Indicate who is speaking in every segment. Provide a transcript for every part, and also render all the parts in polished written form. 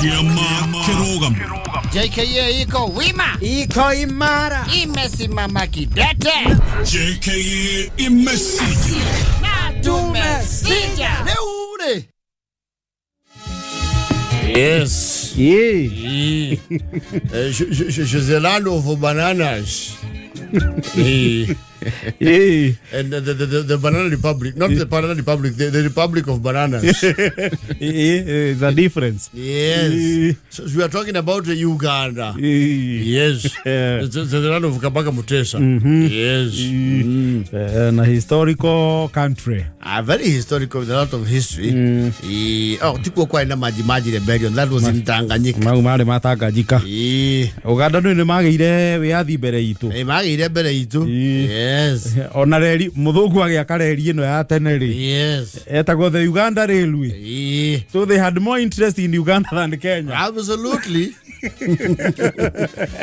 Speaker 1: Kĩama kĩrũgamu.
Speaker 2: JKA iko wima,
Speaker 3: Iko imara.
Speaker 2: Imesimama kidete.
Speaker 1: JKA imesija.
Speaker 2: Na tumesija.
Speaker 4: Rĩu rĩ. Yes.
Speaker 3: Yeah.
Speaker 4: She's a land of bananas. Eh,
Speaker 3: Yeah.
Speaker 4: and the Banana Republic, not the Banana Republic, the Republic of Bananas.
Speaker 3: Yeah, the difference.
Speaker 4: Yes.
Speaker 3: Eh.
Speaker 4: So we are talking about Uganda.
Speaker 3: Yeah.
Speaker 4: Yes.
Speaker 3: Yeah.
Speaker 4: The land of Kabaka Mutesa. Yes.
Speaker 3: Na historical country.
Speaker 4: A very historical, with a lot of history. Oh, tikuo kwarĩ na Maji Maji Rebellion. That was in Tanganyika.
Speaker 3: Mau marĩ ma Tanganyika. Uganda nĩ magĩire wĩyathi mbere itũ.
Speaker 4: Magĩire mbere itũ. Yes.
Speaker 3: Ona reri mũthũngũ agĩaka reri ĩno ya tene rĩ, etagwo the Uganda Railway. So they had more interest in Uganda than Kenya.
Speaker 4: Absolutely.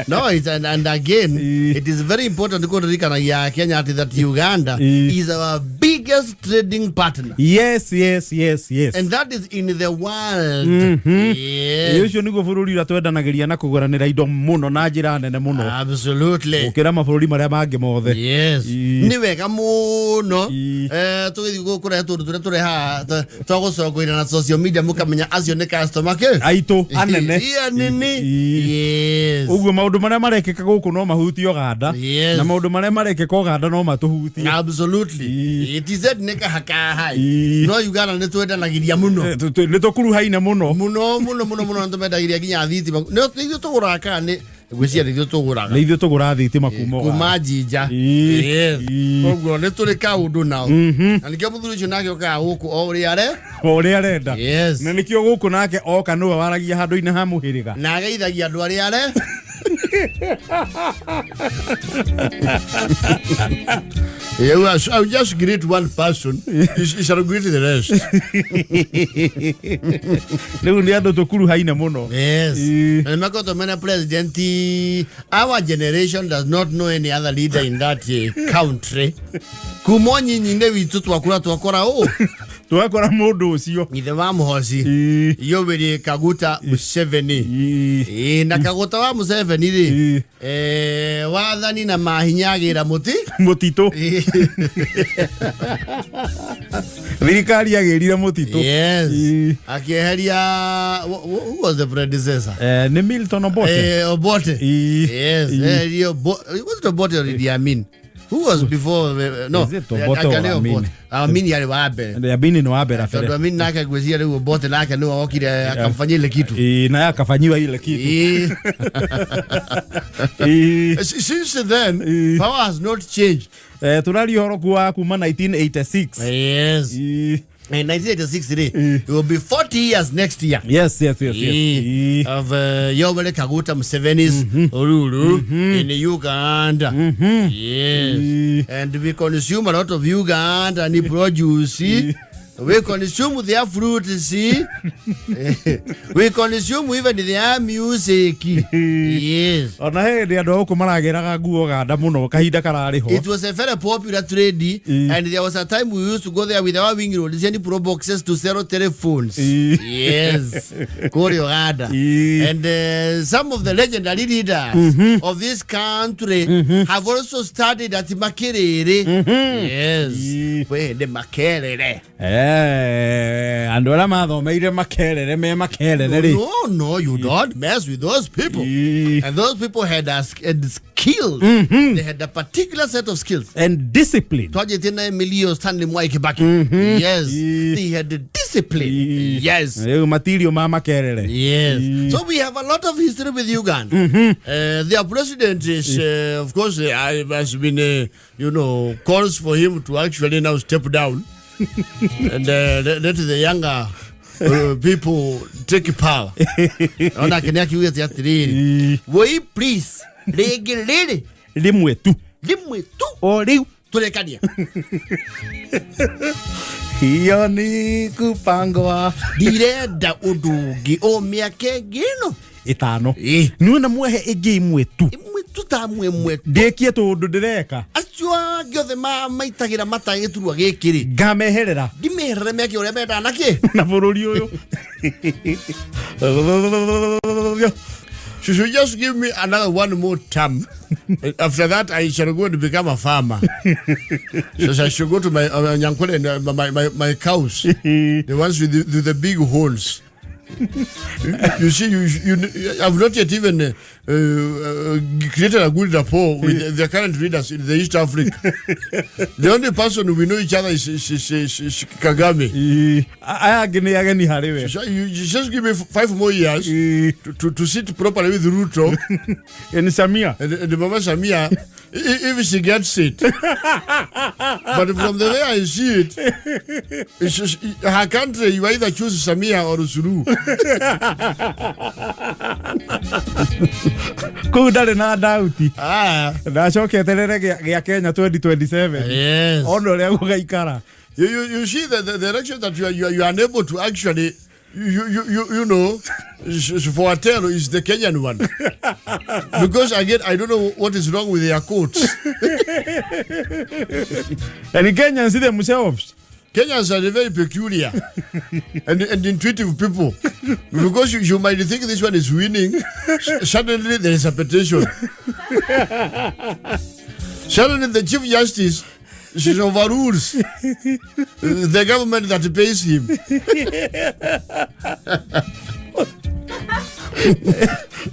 Speaker 4: No, it's, and again, it is very important kuririkana ya Kenya ati that Uganda is our biggest trading partner.
Speaker 3: Yes.
Speaker 4: And that is in the world. Yes.
Speaker 3: Ũcio nĩguo bũrũri ũrĩa twendanagĩria na kũgũranĩra indo mũno na njĩra nene mũno gũkĩra mabũrũri marĩa mangĩ mothe.
Speaker 4: Yes. Nĩ wega mũno. Tũgĩthiĩ kũrehe tũndũ tũrĩa tũrehaga twa gũcongoira na social media, mũkamenya acio nĩ customer kĩ
Speaker 3: aitũ anene.
Speaker 4: Ii, anene. Yes.
Speaker 3: Ũguo maũndũ marĩa marekĩka gũkũ no mahutie Ũganda, na maũndũ marĩa marekĩka Ũganda no matũhutie.
Speaker 4: Absolutely. TZ nĩ kahakaha. No Uganda nĩ twendanagĩria mũno.
Speaker 3: Nĩ tũkuruhaine mũno.
Speaker 4: Mũno mũno mũno mũno, nĩ tũmendagĩria nginya thitima. Nĩ ithuĩ tũgũraga kana nĩ ngwĩciria nĩ ithuĩ tũgũraga.
Speaker 3: Nĩ ithuĩ tũgũraga thitima kuma Ũganda.
Speaker 4: Kuma Jinja. Yes. Koguo nĩ tũrĩ kaũndũ nao. Na nĩkĩo mũthuri ũcio nake okaga gũkũ o ũrĩa are.
Speaker 3: O ũrĩa arenda. Na nĩkĩo gũkũ nake oka nĩwe waragia handũ-inĩ ha mũhĩrĩga.
Speaker 4: Na ageithagia andũ arĩa are. Yeah, well, I will just greet one person. You shall greet the rest.
Speaker 3: Rĩu nĩ andũ tũkuruhaine mũno.
Speaker 4: Yes. Na nĩmakoretwo mena president. Our generation does not know any other leader in that country. Kuma nyinyi-inĩ witũ twakũra twakora ũ
Speaker 3: Twakora mũndũ ũcio.
Speaker 4: Ithe wa mũhoci, Yoweri Kaguta Museveni. Ĩĩ, na Kaguta wa Museveni rĩ, wathani na mahinya agĩra mũti.
Speaker 3: Mũtitũ. Thirikari agĩrire mũtitũ.
Speaker 4: Yes. Akĩeheria who was the predecessor?
Speaker 3: Nĩ Milton Obote.
Speaker 4: Obote. Yes. Eheria was it Obote or Idi Amin? Who was before? No.
Speaker 3: Is it Obote or
Speaker 4: Akane
Speaker 3: Amin?
Speaker 4: Obote. Amin yarĩ wa mbere.
Speaker 3: Amini nĩ wa mbere
Speaker 4: Tondũ
Speaker 3: bere.
Speaker 4: Amin nake ngwĩciria rĩu Obote nake nĩwe wokire akamfanyia ile kitu.
Speaker 3: Ĩĩ, naye akafanyiwa ile kitu.
Speaker 4: Since then, power has not changed.
Speaker 3: Tũraria ũhoro kuwa kuma 1986.
Speaker 4: Yes. In 1986 rĩ, it will be 40 years next year.
Speaker 3: Yes.
Speaker 4: Of Yoweri Kaguta Museveni's rule in Uganda. Yes. And we consume a lot of Ugandan produce. We consume their fruits. We consume even their music. Yes.
Speaker 3: Ona he hĩndĩ andũ a gũkũ maragĩraga nguo Ũganda mũno kahinda kararĩ ho.
Speaker 4: It was a very popular trade, and there was a time we used to go there with our wing roads and pro boxes to sell telephones. Yes, kũrĩa Uganda. And some of the legendary leaders of this country have also studied at Makerere. Yes. We the Makerere.
Speaker 3: Andũ arĩa mathomeire Makerere me Makerere rĩ.
Speaker 4: No, you don't mess with those people. And those people had skills. They had a particular set of skills.
Speaker 3: And discipline.
Speaker 4: Twajetie na Emilio Stanley Mwai Kibaki. Yes. They had the discipline. Yes.
Speaker 3: Rĩu matirio ma Makerere.
Speaker 4: Yes. So we have a lot of history with Uganda. Their president is, of course, has been, calls for him to actually now step down and let the younger people take power. Ona kene akiugĩte atĩrĩrĩ, woi please, rĩngĩ rĩrĩ
Speaker 3: Rĩmwe tu.
Speaker 4: Rĩmwe tu.
Speaker 3: O rĩu.
Speaker 4: Tũrekania.
Speaker 3: Hiyo ni kupangwa.
Speaker 4: Ndirenda ũndũ ũngĩ o mĩaka ĩngĩ ĩno
Speaker 3: 5.
Speaker 4: Ĩ.
Speaker 3: Niona mwehe ĩngĩ imwe tu.
Speaker 4: Ĩmwe tu, ta mwe mwe.
Speaker 3: Ndĩkie tũndũ ndĩreka.
Speaker 4: Acio. Acio angĩ othe maitagĩra mata gĩturwa gĩkĩ rĩ,
Speaker 3: Ngameherera.
Speaker 4: Ndimeherere meke ũrĩa mendaga nakĩ.
Speaker 3: Na bũrũri ũyũ.
Speaker 4: She should just give me another one more term. After that, I shall go and become a farmer. So I should go to my Nyankole and my cows, the ones with the big horns. You see, you I've not yet even created a good rapport with the current leaders in the East Africa. The only person we know each other is Kagame.
Speaker 3: Ĩĩ. Aya angĩ nĩ ageni harĩ we.
Speaker 4: So you just give me 5 more years to sit properly with Ruto
Speaker 3: Ni Samia.
Speaker 4: and Mama Samia, if she gets it. But from the way I see it, it's just, her country, you either choose Samia or Suluhu.
Speaker 3: Kũu ndarĩ na dauti.
Speaker 4: Ah,
Speaker 3: Ndacoke eterere gĩa Kenya 2027.
Speaker 4: Yes.
Speaker 3: Ona ũrĩa gũgaikara.
Speaker 4: You see the election that you are unable to actually, foretell is the Kenyan one. Because again, I don't know what is wrong with their courts.
Speaker 3: And Kenyans themselves.
Speaker 4: Kenyans are very peculiar and intuitive people. Because you might think this one is winning, suddenly there is a petition. Suddenly the Chief Justice she overrules the government that pays him.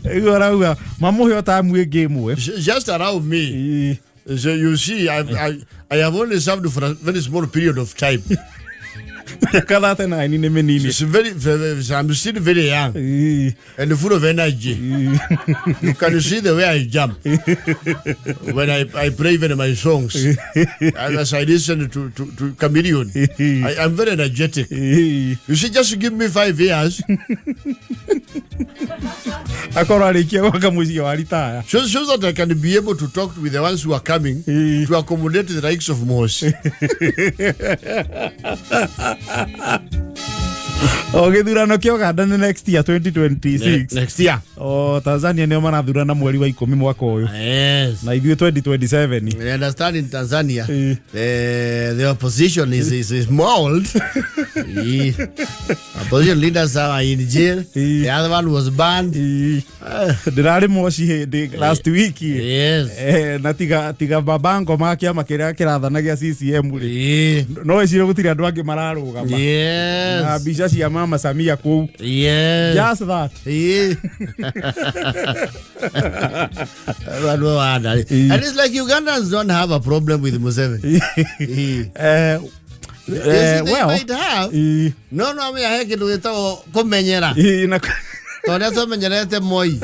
Speaker 3: Rĩu arauga mamũhe o tamu ĩngĩ ĩmwe.
Speaker 4: Just allow me.
Speaker 3: Ĩĩ.
Speaker 4: So you see, I have only served for a very small period of time.
Speaker 3: Mĩaka 39 nĩ mĩnini.
Speaker 4: It's very, very, I'm still very young
Speaker 3: Ĩĩ.
Speaker 4: And full of energy. You can see the way I jump when I play even my songs. And as I listen to Chameleon, I'm very energetic.
Speaker 3: Ĩĩ.
Speaker 4: You see, just give me 5 years
Speaker 3: Akorwo arĩkia gwaka mũciĩ wa ritaya.
Speaker 4: so that I can be able to talk with the ones who are coming to accommodate the likes of Mose.
Speaker 3: O gĩthurano kĩa Uganda nĩ next year, 2026.
Speaker 4: Next year.
Speaker 3: O Tanzania nĩo marathurana mweri wa 10 mwaka ũyũ.
Speaker 4: Yes.
Speaker 3: Na ithuĩ 2027.
Speaker 4: We understand in Tanzania, the opposition is mauled. Yeah. Opposition leaders are in jail. The other one was banned.
Speaker 3: Ĩĩ. Ndĩrarĩ Moshi hĩndĩ last week. Na tiga mabango ma kĩama kĩrĩa kĩrathana gĩa CCM rĩ, no ĩcire gũtirĩ andũ angĩ mararũgama na mbica cia mama Samia kũu. Just that.
Speaker 4: Vanhu vawanda. And it's like Ugandans don't have a problem with Museveni. Yes, they
Speaker 3: well,
Speaker 4: might have. No amenya he kĩndũ gĩtagwo kũmenyera.
Speaker 3: Ĩĩ, na
Speaker 4: Ta ũrĩa twamenyerete Moi.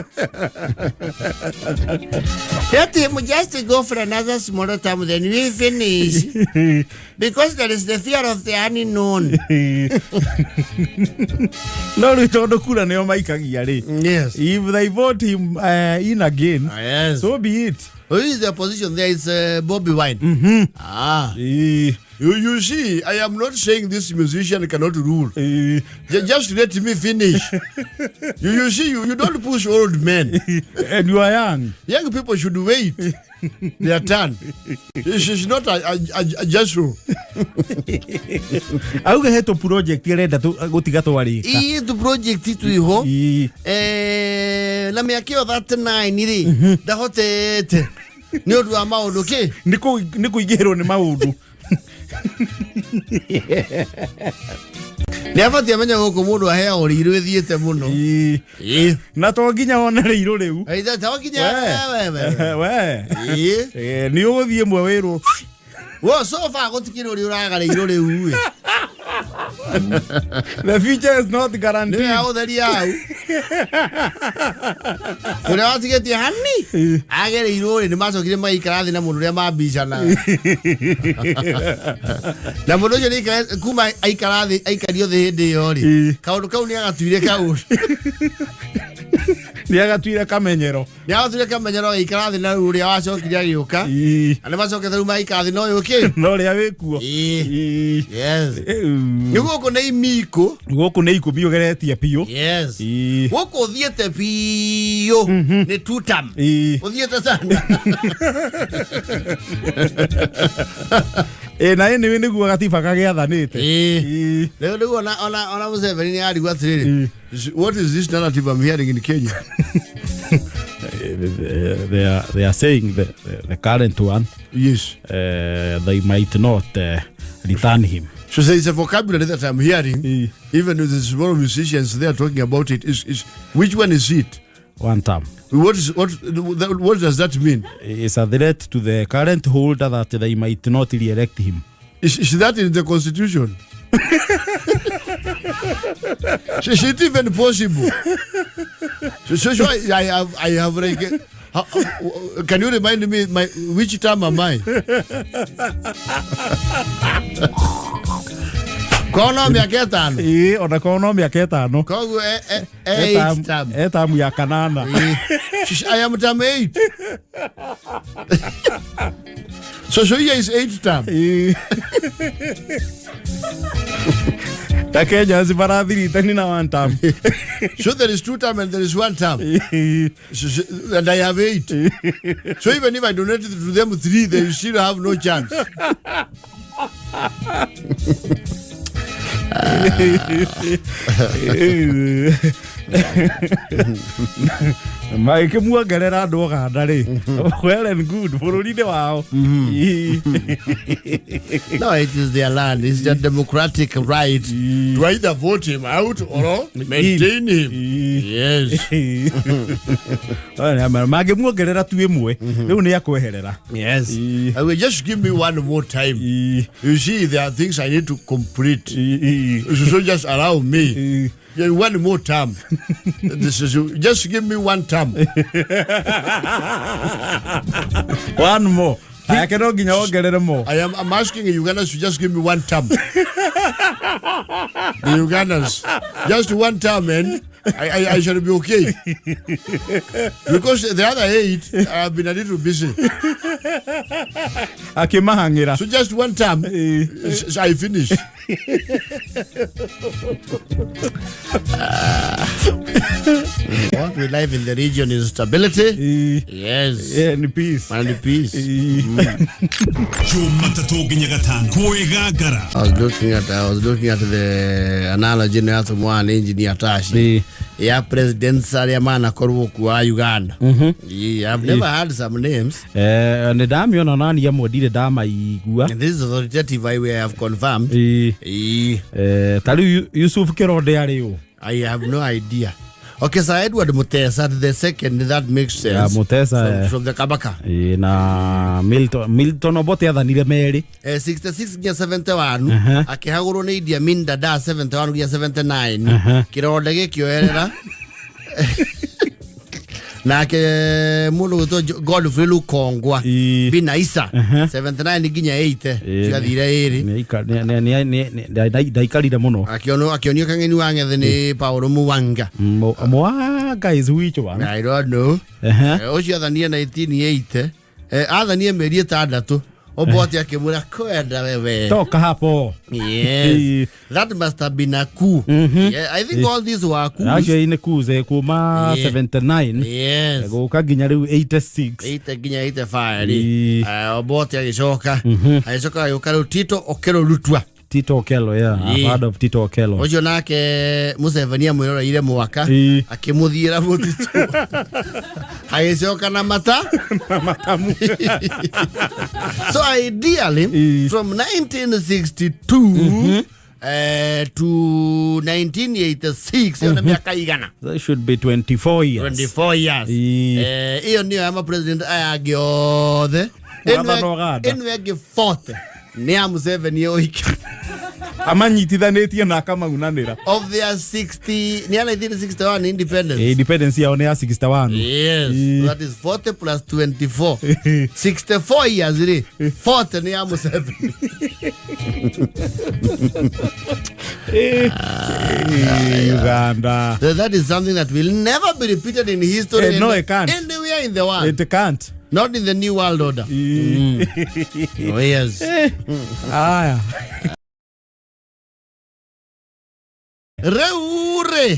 Speaker 4: Let him just go for another smaller time, then we finish. Because there is the fear of the unknown.
Speaker 3: No rĩu tondũ kura nĩo maikagia rĩ, if they vote him in again, so be it.
Speaker 4: Who is the opposition there? Is Bobby Wine. Ah.
Speaker 3: Ĩĩ,
Speaker 4: You see, I am not saying this musician cannot rule.
Speaker 3: Ĩĩ.
Speaker 4: Just let me finish. You see, you don't push old men.
Speaker 3: And you are young.
Speaker 4: Young people should wait their turn. She's not a gesture.
Speaker 3: Auge he tũ project arenda gũtiga twarĩka.
Speaker 4: Ii tu project twiho.
Speaker 3: Ĩĩ.
Speaker 4: Na mĩaka ĩyo 39 rĩ, ndahotete nĩ ũndũ wa maũndũ kĩ.
Speaker 3: Nĩ kũingĩhĩrwo nĩ maũndũ.
Speaker 4: Nĩ abatiĩ amenye gũkũ mũndũ aheagwo rĩirũ ĩthiĩte mũno.
Speaker 3: Ĩĩ.
Speaker 4: Ĩĩ.
Speaker 3: Na to nginya wone rĩirũ rĩu.
Speaker 4: Aitha, to nginya
Speaker 3: We.
Speaker 4: we.
Speaker 3: We.
Speaker 4: Ĩĩ.
Speaker 3: Nĩ ũgũthiĩ mwe wĩrwo.
Speaker 4: Wo so far gũtikĩrĩ ũrĩa ũraga rĩirũ rĩu ĩ.
Speaker 3: The future is not
Speaker 4: Nĩ
Speaker 3: guaranteed.
Speaker 4: wega gũtheria hau ũrĩa watigĩtie hani
Speaker 3: Ĩĩ.
Speaker 4: agereirwo rĩ, nĩ macokire magĩikara thĩ na mũndũ ũrĩa mambicanaga na mũndũ ũcio nĩ kuma aikara thĩ aikario thĩ hĩndĩ ĩyo rĩ,
Speaker 3: Ĩĩ.
Speaker 4: kaũndũ kau nĩ agatuire kaũndũ.
Speaker 3: Nĩ agatuire kamenyero.
Speaker 4: Nĩ agatuire kamenyero agĩikara thĩ na rĩu ũrĩa wacokire agĩũka. Na nĩ macokete rĩu magĩikara thĩ na ũyũ kĩ.
Speaker 3: Na ũrĩa wĩkuo.
Speaker 4: Yes. Nĩ gũkũ nĩ imikũ.
Speaker 3: Gũkũ nĩ ikũmi ũgeretie biũ.
Speaker 4: Yes. Gũkũ ũthiĩte biũ nĩ tutam. Ũthiĩte sana.
Speaker 3: Ĩ na anyway nĩguo gatiba kagĩathanĩte.
Speaker 4: Rĩu rĩu ona ona ona Museveni nĩ arigwo atĩrĩrĩ. What is this narrative I'm hearing in Kenya?
Speaker 3: They are saying the current one.
Speaker 4: Yes.
Speaker 3: They might not return him.
Speaker 4: So there is a vocabulary that I'm hearing, even with the small musicians, they are talking about it. Is which one is it?
Speaker 3: One term.
Speaker 4: What does that mean?
Speaker 3: It's a threat to the current holder that they might not re-elect him.
Speaker 4: Is that in the constitution? Is it even possible? So I have like, how, can you remind me which term am I? Korwo no mĩaka ĩtano.
Speaker 3: Ĩĩ, ona korwo no mĩaka ĩtano.
Speaker 4: Koguo eight term.
Speaker 3: E term ya kanana.
Speaker 4: Ĩĩ. I am term 8. So here is 8 term.
Speaker 3: Ĩĩ. Ta Kenya marathirite na one term.
Speaker 4: So there is 2 term and there is 1 term. So, and I have 8. So even if I donated to them 3, they still have no chance.
Speaker 3: Magĩkĩmuongerera andũ Ũganda rĩ, well and good bũrũri-inĩ wao.
Speaker 4: No, it is their land. It's their democratic right to either vote him out or maintain him. Yes.
Speaker 3: Mangĩmuongerera tu ĩmwe rĩu nĩ akweherera.
Speaker 4: Yes. I will just give me one more time. You see, there are things I need to complete. So just allow me. Yeah, one more term. This is, just give me one term.
Speaker 3: One more. Ake no nginya wongerere more.
Speaker 4: I'm asking the Ugandans to just give me one term. The Ugandans. Just one term, man. I shall be okay. Because the other 8, I've been a little busy.
Speaker 3: Akĩmahang'ĩra.
Speaker 4: So just one term, I finish. What we live in the region is stability. Yes.
Speaker 3: Yeah, and peace.
Speaker 4: And peace.
Speaker 1: Jumatatũ nginya gatano. Kwĩgangara.
Speaker 4: I was looking at the analogy na atũmwa engineer Tashi. Ya presidents arĩa manakorwo kuwa Uganda. Yeah, I've never heard some names.
Speaker 3: Nĩ ndamĩona nani amwe ndirĩ ndamaigua.
Speaker 4: And this is authoritative I have confirmed.
Speaker 3: Ta rĩu Yusuf Kironde arĩ ũ?
Speaker 4: I have no idea. Okay, Sir Edward Mutesa the second, that makes sense.
Speaker 3: Yeah, Mutesa,
Speaker 4: from the Kabaka.
Speaker 3: Na Milton Obote athanire merĩ.
Speaker 4: 66 nginya 71 akĩhagũrwo nĩ Idi Amin Dada 71 nginya 79. Kĩronda gĩkĩoerera. Nake mũndũ gwĩtwo Godfrey Lukongwa Binaisa 79 nginya 80 ciathire ĩrĩ.
Speaker 3: Ndaikarire mũno.
Speaker 4: Akĩonio kang'eni wa ng'ethe nĩ Paulo Muwanga.
Speaker 3: Muwanga is which one?
Speaker 4: I don't know. Ũcio athanire 1980. Athanire mĩeri ĩtandatũ. Obote akĩmwĩra kwenda wewe.
Speaker 3: Toka hapo.
Speaker 4: Yes. That must have been a coup. Yeah, I think all these were coups.
Speaker 3: Actually nĩ coups kuma 79.
Speaker 4: Yes.
Speaker 3: Gũka nginya rĩu 86.
Speaker 4: 80 nginya 85 rĩ. Obote agĩcoka. Agĩcoka agĩũka rĩu Tito Okello Lutwa.
Speaker 3: Tito Okello, yeah. I've heard of Tito Okello.
Speaker 4: Ũcio nake Museveni amwĩroreire mwaka akĩmũthiĩra mũtitũ. Agĩcoka na mata
Speaker 3: na matamu.
Speaker 4: So ideally from 1962 to 1986 ĩyo nĩ mĩaka igana.
Speaker 3: That should be 24 years.
Speaker 4: 24 years. Ĩyo nĩyo ya ma-president aya angĩ othe.
Speaker 3: Mwathani Uganda.
Speaker 4: Ĩno ĩngĩ 40 nĩ ya Museveni ũike.
Speaker 3: Amanyitithanĩtie na akamaunanĩra.
Speaker 4: Of their 60, near 1961 independence.
Speaker 3: Independence yao nĩ ya 61.
Speaker 4: Yes, that is 40 plus 24. 64 years rĩ, 40 nĩ ya Museveni.
Speaker 3: Uganda.
Speaker 4: So that is something that will never be repeated in history.
Speaker 3: No, it can't.
Speaker 4: Anywhere in the world.
Speaker 3: It can't.
Speaker 4: Not in the new world order. Oh, yes.
Speaker 3: Aya.
Speaker 4: Reure.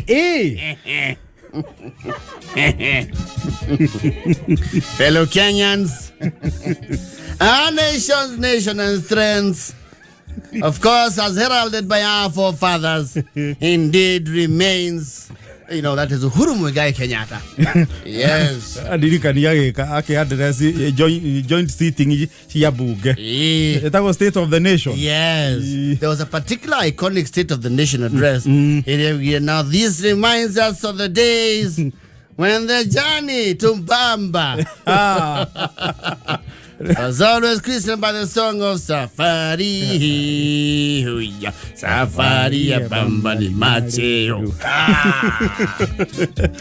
Speaker 4: Fellow Kenyans, our nation's nation and strength, of course, as heralded by our forefathers, indeed remains. You know, that is Uhuru Muigai Kenyatta. Yes.
Speaker 3: Andirikania agĩka akĩ-address joint sitting cia bunge. Ĩtagwo State of the Nation.
Speaker 4: Yes. There was a particular iconic State of the Nation address. Now, this reminds us of the days when the journey to Mbamba was always christened by the song of Safari. Huya, Safari ya Bamba ni macheo.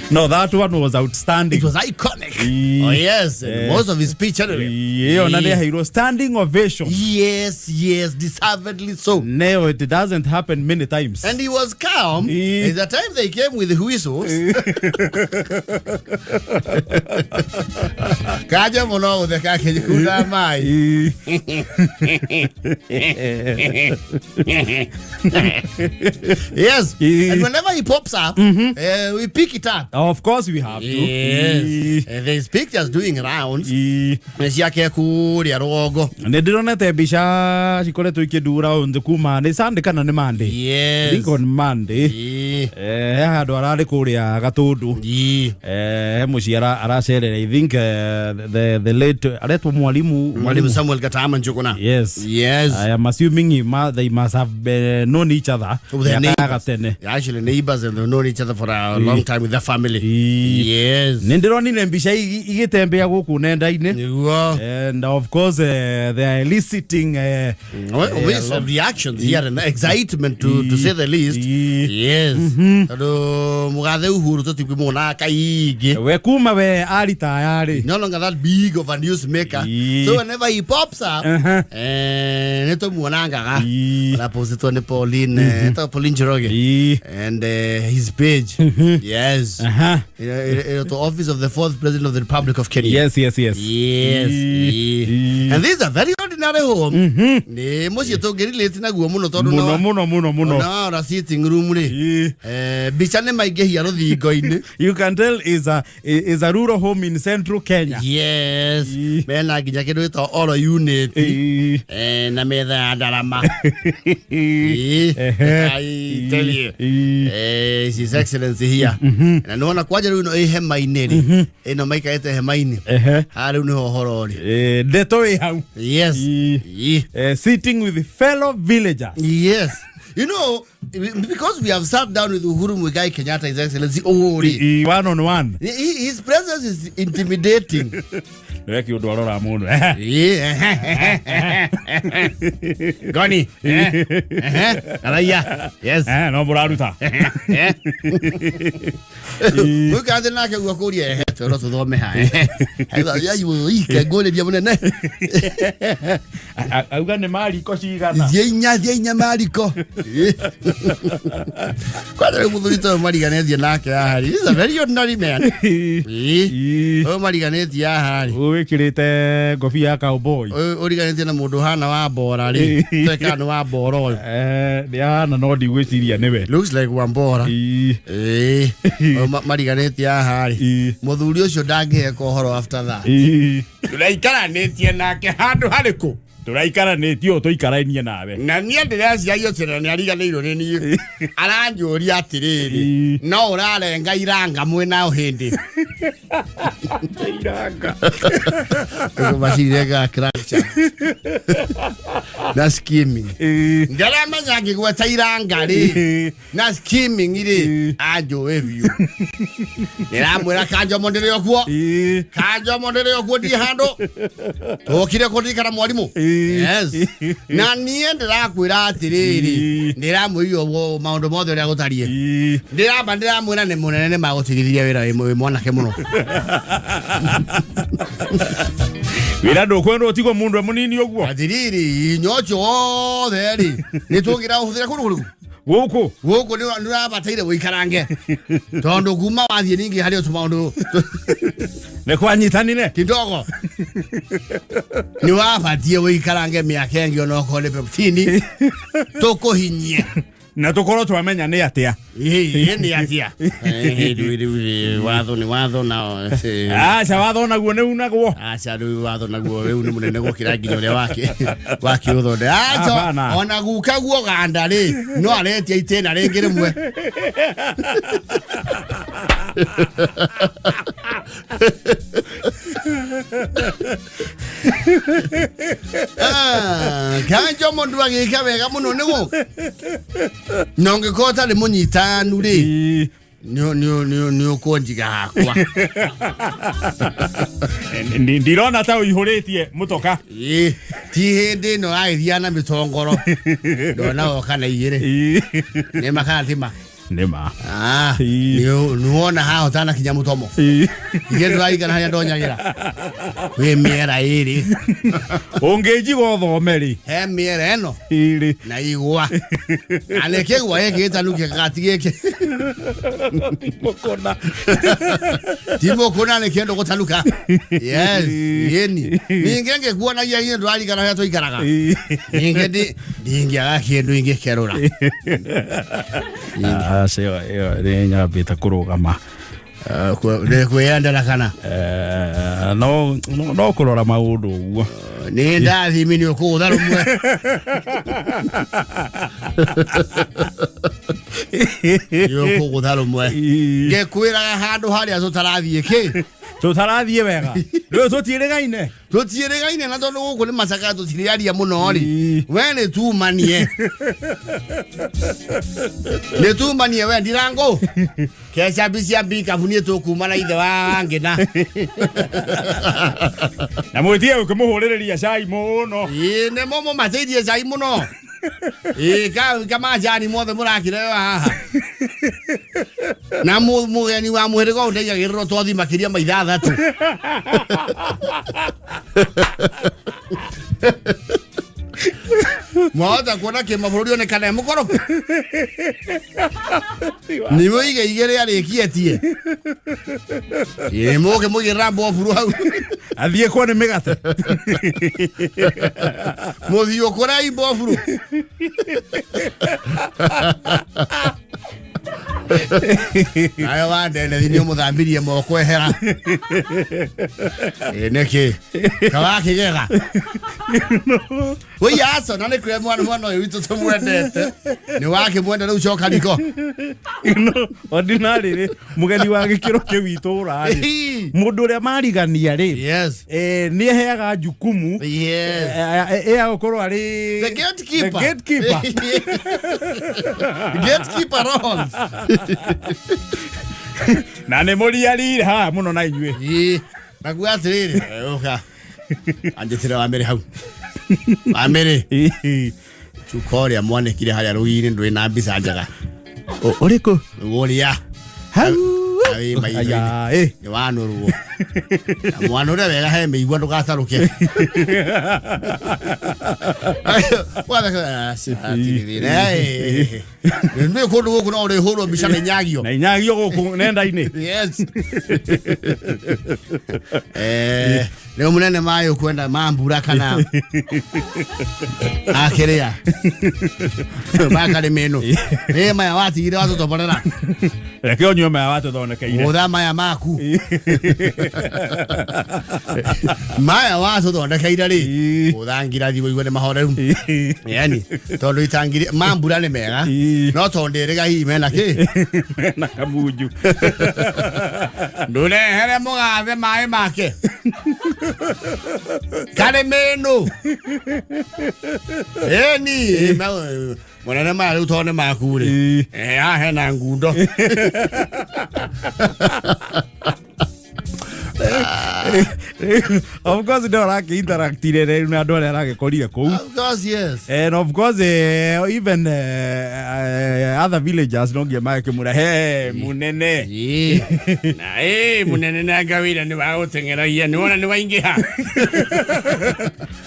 Speaker 3: No, that one was outstanding.
Speaker 4: It was iconic. Oh, yes. And most of his speech anyway.
Speaker 3: Ĩyo na nĩaheirwo standing ovation.
Speaker 4: Yes, deservedly so.
Speaker 3: No, it doesn't happen many times.
Speaker 4: And he was calm. At the time they came with whistles. Kaja muno utheka akĩnyuda mai. Yes. And whenever he pops up, we pick it up.
Speaker 3: Of course we have to.
Speaker 4: Yes. And there's pictures doing rounds. Ciake kũrĩa rũgongo.
Speaker 3: Nĩ ndĩronete mbica cikoretwo ikĩndura nĩ kuma nĩ Sunday kana nĩ Monday?
Speaker 4: Yes.
Speaker 3: I think on Monday. He handũ ararĩ kũrĩa Gatũndũ. He mũciĩ aracerera, I think the late aretwo mwalimu.
Speaker 4: Mwalimu Samuel Gatama Njuguna.
Speaker 3: Yes.
Speaker 4: Yes.
Speaker 3: I am assuming they must have known each other.
Speaker 4: Oh, they're
Speaker 3: Miaka ya
Speaker 4: neighbors.
Speaker 3: gatene.
Speaker 4: They're actually neighbors and they've known each other for a long time with their family. Yes.
Speaker 3: Nĩ ndĩronire mbica igĩtembea gũkũ nenda-inĩ.
Speaker 4: Nĩguo.
Speaker 3: And of course they are eliciting
Speaker 4: Well, with some reactions here and excitement to say the least. Yes. Tondũ mũgathe Uhuru tũtikũmuonaga kaingĩ.
Speaker 3: We kuma we aritaya rĩ.
Speaker 4: No longer that big of a newsmaker. So whenever he pops up, nĩtũmuonangaga. Arapostĩtwo nĩ Pauline, etagwo Pauline Njoroge. And his page. Yes. The office of the fourth president of the Republic of Kenya.
Speaker 3: Yes.
Speaker 4: Yes. And this is a very ordinary home. Nĩ mũciĩ tũngĩrelate naguo mũno tondũ
Speaker 3: Mũno mũno mũno mũno.
Speaker 4: Ona ora sitting room rĩ. Mbica nĩ maingĩhia rũthingo-inĩ.
Speaker 3: You can tell is a rural home in central Kenya.
Speaker 4: Yes. Mena nginya kĩndũ gĩtagwo oro unit. Na metha ya ndarama. I tell you. His Excellency here. Na nĩwona kwanja rĩu ĩno ĩ hema-inĩ rĩ. Ĩno maikarĩte hema-inĩ. Haha rĩu nĩho ũhoro ũrĩ.
Speaker 3: Ndeto ĩ hau.
Speaker 4: Yes.
Speaker 3: Sitting with fellow villagers.
Speaker 4: Yes. You know, because we have sat down with Uhuru Muigai Kenyatta, His Excellency Uhuru.
Speaker 3: One on one.
Speaker 4: His presence is intimidating.
Speaker 3: Nĩwe kĩũndũ arora mũno.
Speaker 4: Yeah. Goni. Araiya. Yes.
Speaker 3: No mũraruta.
Speaker 4: Gwĩka nake guo kũria ehe twĩrwo tũthome haha. Ike ngũrĩria mũnene.
Speaker 3: Auga nĩ mariko cigana.
Speaker 4: Thiĩ inya, thiĩ inya mariko. Kwanza rĩu mũthuri ta ũyũ mariganĩtie nake haha rĩ. He's a very ordinary man. Ũyũ mariganĩtie haha rĩ.
Speaker 3: Wĩkĩrĩte ngobia ya cowboy.
Speaker 4: Ũyũ ũriganĩtie na mũndũ ũhana wa mbora rĩ. Twekaga nĩ wa mbora ũyũ.
Speaker 3: Nĩ ahana no ndigwĩciria nĩwe.
Speaker 4: Looks like Wambora. Ũyũ mariganĩtie haha rĩ. Mũthuri ũcio ndangĩheka ũhoro after that. Tũraikaranĩtie nake handũ harĩkũ?
Speaker 3: Tũraikaranĩtie ũũ tũikarainie nawe.
Speaker 4: Na niĩ ndĩreciagia ũcio na nĩariganĩirwo nĩ niĩ. Aranjũria atĩrĩrĩ, no ũrarenga iranga mwĩna hĩndĩ.
Speaker 3: Iranga.
Speaker 4: Macirengaga crackjack. Na skimming. Ndaramenya ngĩgweta iranga rĩ na skimming rĩ anjũĩ biũ. Ndĩramwĩra kanjomo ndĩrĩ o kuo. Kanjomo ndĩrĩ o kuo ndirĩ handũ. Tũkire kũririkana mwarimũ. Yes, na niĩ ndĩrakwĩra atĩrĩrĩ, ndĩramwĩria ũguo maũndũ mothe ũrĩa gũtariĩ. Ndĩramba ndĩramwĩra nĩ mũnene nĩ magũtigithirie wĩra wĩ mwanake mũno.
Speaker 3: Wĩra ndũkwenda ũtigwo mũndũ e mũnini ũguo.
Speaker 4: Atĩrĩrĩ, inya ũcio wothe rĩ, nĩ tũngĩra ũhũthĩra kũndũ kũrĩkũ?
Speaker 3: Gũkũ.
Speaker 4: Gũkũ nĩ ũrabataire gũikarange, tondũ kuma wathiĩ ningĩ harĩ tũmaũndũ.
Speaker 3: Nĩ kwanyitanire.
Speaker 4: Kidogo nĩ wabatiĩ wĩikarange mĩaka ĩngĩ onokorwo nĩ peptini tũkũhinyie.
Speaker 3: Na tũkorwo twamenya nĩ atĩa.
Speaker 4: Ĩ nĩ atĩa? Rĩu watho nĩ watho na
Speaker 3: Aca, watho naguo nĩ unagwo.
Speaker 4: Aca, rĩu watho naguo rĩu nĩ mũnene gũkĩra nginya ũrĩa wake wake ũthonde. Aca.
Speaker 3: Hapana.
Speaker 4: Ona guka guo ganda rĩ, no aretia itĩna rĩngĩ rĩmwe. Ah, kanjo mũndũ agĩka wega mũno nĩ gũka na ũngĩkorwo ũtarĩ mũnyitanu rĩ, nĩ ũkũnjiga hakwa.
Speaker 3: Ndirona ta ũihũrĩtie mũtoka.
Speaker 4: Ĩ, ti hĩndĩ ĩno agĩthiaga na mĩtongoro, ndona woka na igĩrĩ nĩ makaratima.
Speaker 3: Nĩ ma.
Speaker 4: Ah, nĩwona haha ũtanakinya mũtomo ithe ndũraringana harĩa ndonyagĩra wĩ mĩera ĩrĩ.
Speaker 3: Ũngĩnjiga ũthome rĩ.
Speaker 4: He mĩera ĩno.
Speaker 3: Ĩrĩ.
Speaker 4: Na igwa na nĩ kĩgwa gĩkĩ gĩtanuke gati gĩkĩ.
Speaker 3: Mũkũna.
Speaker 4: Ti mũkũna, nĩ kĩndũ gũtanuka, yes, yĩni ningĩ ngĩkuonagia inyuĩ ndũraringana harĩa tũikaraga. Ningĩ ndingĩaga kĩndũ ingĩkerũra.
Speaker 3: Aca, ĩyo nĩ nyambĩte kũrũgama.
Speaker 4: Kwĩyendera kana?
Speaker 3: Eh, no kũrora maũndũ ũguo.
Speaker 4: Nĩ ndathimi nĩ ũkũgũtha rũmwe. Nĩ ũkũgũtha rũmwe. Ngĩkwĩraga handũ harĩa tũtarathiĩ kĩ.
Speaker 3: Tũtarathiĩ wega rĩu, tũtiĩrĩgaine.
Speaker 4: Tũtiĩrĩgaine, na tondũ gũkũ nĩ macaka tũtirĩaria mũno rĩ, we nĩ tumanie, nĩ tumanie we ndirango kecambi cia mbikabu niĩ tũkuma na ithe wa ngĩna.
Speaker 3: Na mwĩtie ũkĩmũhũrĩrĩria cai mũno.
Speaker 4: Ĩĩ, nĩ mo mũmateithie cai mũno. Ĩĩ, kamajani mothe mũrakĩreo haha na mũgeni wa mũhĩrĩga ũyũ ndaigagĩrĩrwo twathi makĩria ma 6. Mwahota kuona kĩmabũrũri onekana e mũkoroku nĩ wĩige igĩrĩ arĩkietie. Ĩĩ, mũke mũigĩrĩra mboburu hau.
Speaker 3: Athiĩ kwa nĩ mĩgate.
Speaker 4: Mũthiĩ ũkũrei mboburu. Nayo wandenethi nĩ ũmũthambirie moko ehera. Ĩ nĩkĩ kawakĩgega wĩi aco na nĩ kũrĩa mwana ũyũ witũ tũmwendete nĩ wakĩmwenda rĩu coka riko.
Speaker 3: No ordinary rĩ, mũgeni wa gĩkĩro kĩu itũra rĩ, mũndũ ũrĩa marigania rĩ, nĩ eheaga jukumu ya gũkorwo arĩ
Speaker 4: the gatekeeper.
Speaker 3: The gatekeeper.
Speaker 4: Gatekeeper roles.
Speaker 3: Na nĩ mũriarire haha mũno na inyuĩ.
Speaker 4: Ĩĩ, nakuga atĩrĩrĩ, ũka anjĩtĩre wamĩrĩ hau wamĩrĩ cuka ũrĩa mwanĩkire harĩa rũgiri ndũrĩ na mbica njega.
Speaker 3: Ũrĩkũ?
Speaker 4: Ũrĩa
Speaker 3: hau.
Speaker 4: Na wĩ maitho-inĩ.
Speaker 3: Aya, ĩ.
Speaker 4: Nĩ wanũrwo na mwanũre wega he mĩigua ndũgatarũke. Nĩ kũndũ gũkũ no ũrĩhũrwo mbica na inyagio.
Speaker 3: Na inyagio gũkũ nenda-inĩ.
Speaker 4: Yes. Rĩu mũnene maĩ ũkwenda ma mbura kana akĩrĩa makarĩ mĩno ĩ maya watigire watũtoborera.
Speaker 3: Reke ũnyue maya watũthondekeire.
Speaker 4: Gũtha maya maku maya watũthondekeire rĩ, gũthangira thiĩ ũigue nĩ mahoreru, yani tondũ itangiri ma mbura nĩ mega. No tondũ ndĩrĩga hihi mena kĩ.
Speaker 3: Na kamunju.
Speaker 4: Ndũrehere mũgathe maĩ make karĩ mĩnũ ĩni mũnene maya rĩu tondũ nĩ maku rĩ. Haha hena ngundo.
Speaker 3: Of course ndio arake interactire rĩu na andũ arĩa aragĩkorire kũu.
Speaker 4: Of course, yes.
Speaker 3: And of course, even other villagers no nginya magĩkĩmwĩra he munene.
Speaker 5: Na ĩ munene na ngawĩra nĩ wagũteng'eragia nĩ wona nĩ waingĩha.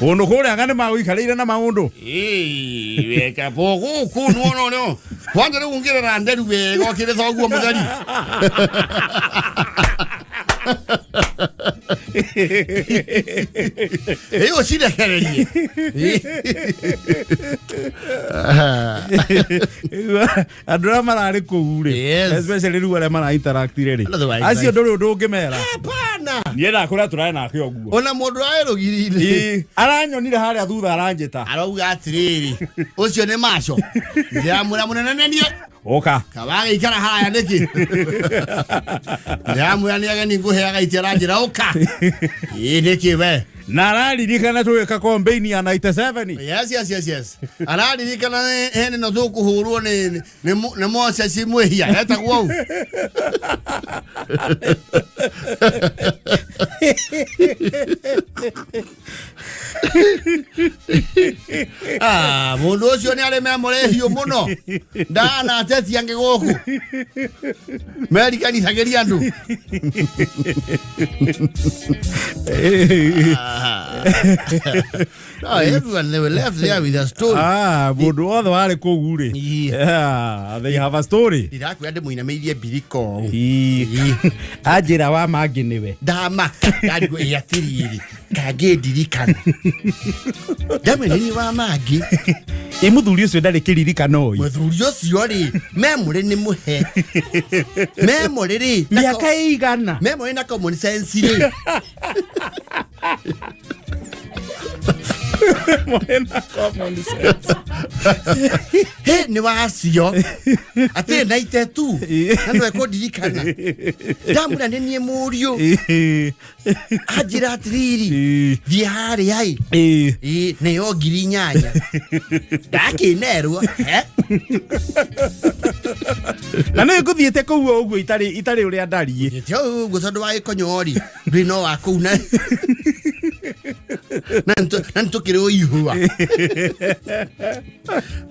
Speaker 3: Kũndũ kũrĩa anga nĩ magũikarĩire na maũndũ.
Speaker 5: Ĩ weka po gũkũ nĩ wona ũrĩa kwanja rĩu ngĩrora nderu wega ũkĩrĩ thoguo mũtheri.
Speaker 4: Ĩ ũcirekererie.
Speaker 3: Andũ arĩa mararĩ kũu rĩ,
Speaker 4: Yes.
Speaker 3: especially rĩu arĩa mara interactire rĩ,
Speaker 4: Otherwise,
Speaker 3: acio ndũrĩ ũndũ ũngĩmera.
Speaker 4: Hapana.
Speaker 3: Niĩ ndakũrĩa tũrarĩ nake ũguo.
Speaker 4: Ona mũndũ arĩ rũgiri-inĩ.
Speaker 3: Ĩ, aranyonire harĩa thutha aranjĩta.
Speaker 4: Arauga atĩrĩrĩ, ũcio nĩ maco. Ndĩramwĩra mũnene nĩ niĩ.
Speaker 3: Ũka.
Speaker 4: Kawagĩikara haraya nĩkĩ? Ndĩramwĩra nĩ ageni ngũheaga itĩ aranjĩra ũka. Ĩ nĩkĩ we?
Speaker 3: Na araririkana tũgĩka campaign ya 97.
Speaker 4: Yes, yes, yes, yes. Araririkana hĩndĩ ĩno tũkũhũrwo nĩ nĩ nĩ Moses mwĩhia etagwo ũũ. Ah, mũndũ ũcio nĩ arĩ memory hiũ mũno ndana ateti angĩ gũkũ merikanithagĩria andũ. No, everyone, they were left there with a story.
Speaker 3: Ah, mũndũ wothe warĩ kũu rĩ. Yeah, they have a story.
Speaker 4: Ndirakwĩra ndĩmũinamĩirie mbiriko ũũ.
Speaker 3: Ii. Anjĩra wa mangĩ nĩwe.
Speaker 4: Ndamaka ndarigwo ĩ atĩrĩrĩ kangĩndirikana ndamwĩra wa mangĩ.
Speaker 3: Ĩ mũthuri ũcio ndarĩ kĩririkano ĩ.
Speaker 4: Mũthuri ũcio rĩ memory nĩ mũhe memory rĩ na
Speaker 3: Mĩaka ĩigana.
Speaker 4: Memory na common sense rĩ.
Speaker 3: Memory na common sense.
Speaker 4: He nĩ wacio atĩ na itetu na nĩwe kũndirikana ndamwĩra nĩ niĩ mũriũ anjĩra atĩrĩrĩ thiĩ harĩa ĩ. Ĩ nĩyo 8,000 ndakĩnerwo he.
Speaker 3: Na nĩ ngũthiĩte kũu o ũguo itarĩ itarĩ ũrĩa ndariĩ.
Speaker 4: Gĩte ũguo tondũ wa gĩkonyori ndwĩ no wa kũu na na na nĩtũkĩrĩ ũihũa.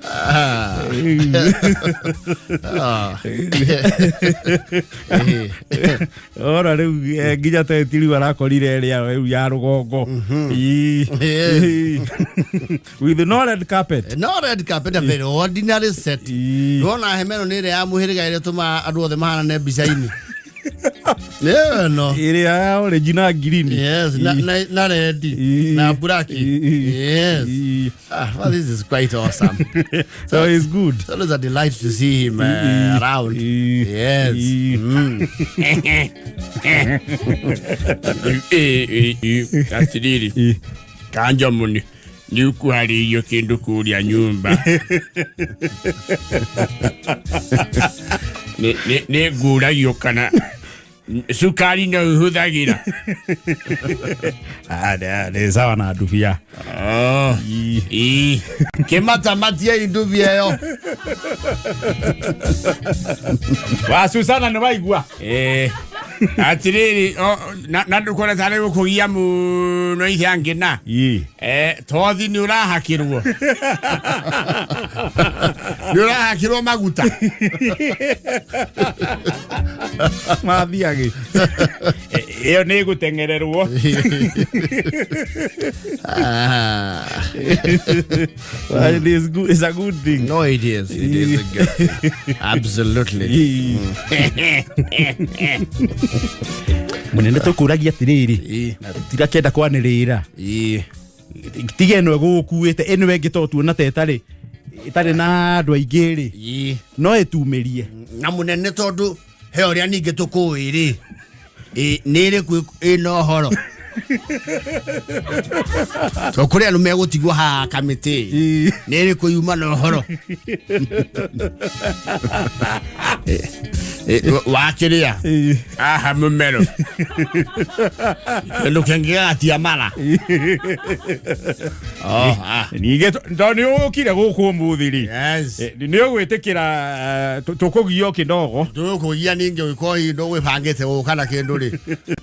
Speaker 4: Ah. Ah.
Speaker 3: Ora rĩu nginya teti rĩu arakorire ĩrĩa rĩu ya rũgongo. Ii.
Speaker 4: Yes.
Speaker 3: Ii. With no red carpet.
Speaker 4: No red carpet, a very ordinary set. Wona hema ĩno nĩ ĩrĩa ya mũhĩrĩga ĩrĩa ĩtũmaga andũ othe mahanane mbica-inĩ. Yeah, no.
Speaker 3: Ĩrĩa ya orange na green.
Speaker 4: Yes, na, na, na red, na black. Yes. Ah, well, this is quite awesome.
Speaker 3: So it's good.
Speaker 4: It's always a delight to see him around. Yes.
Speaker 5: Atĩrĩrĩ kanja mũni nĩ ũkũharĩirio kĩndũ kũrĩa nyũmba nĩ ngũragio kana cukari no ũhũthagĩra.
Speaker 3: Ah, nĩ sawa na ndubia.
Speaker 5: Oh, ĩ.
Speaker 4: Kĩmatamatie ndubia ĩyo.
Speaker 3: Wa Susana nĩ waigua.
Speaker 5: Atĩrĩrĩ na na ndũkona tarĩ gũkũgia mũno ithe angĩ na tothi nĩ ũrahakĩrwo
Speaker 4: Nĩ ũrahakĩrwo maguta.
Speaker 3: Mathiagĩ. Ĩyo nĩ ĩgũteng'ererwo.
Speaker 4: Ah.
Speaker 3: Well, it is good. It's a good thing.
Speaker 4: No, it is. It is a good thing. Absolutely.
Speaker 3: Munene tũkũragia atĩrĩrĩ tirakenda kwanĩrĩra tiga ĩno ĩgũkuĩte ĩno ĩngĩ to tuona ta ĩtarĩ ĩtarĩ na andũ aingĩ rĩ no ĩtumĩrie.
Speaker 4: Na munene tondũ he ũrĩa ningĩ tũkũĩ rĩ nĩ ĩrĩkũ ĩna ũhoro to kũrĩ andũ megũtigwo haha kamĩtĩ nĩ ĩrĩkũ yuma na ũhoro.
Speaker 5: Wakĩrĩa aha mũmero kĩndũ kĩngĩ gagatia mara. Oh, ah.
Speaker 3: Ningĩ tondũ nĩ ũkire gũkũ ũmũthĩ rĩ,
Speaker 4: Yes.
Speaker 3: Nĩ ũgwĩtĩkĩra tũkũgio kĩndogo.
Speaker 4: Tũkũgia ningĩ ũgĩkorwo hihi ndũgwĩbangĩte gũka na kĩndũ rĩ,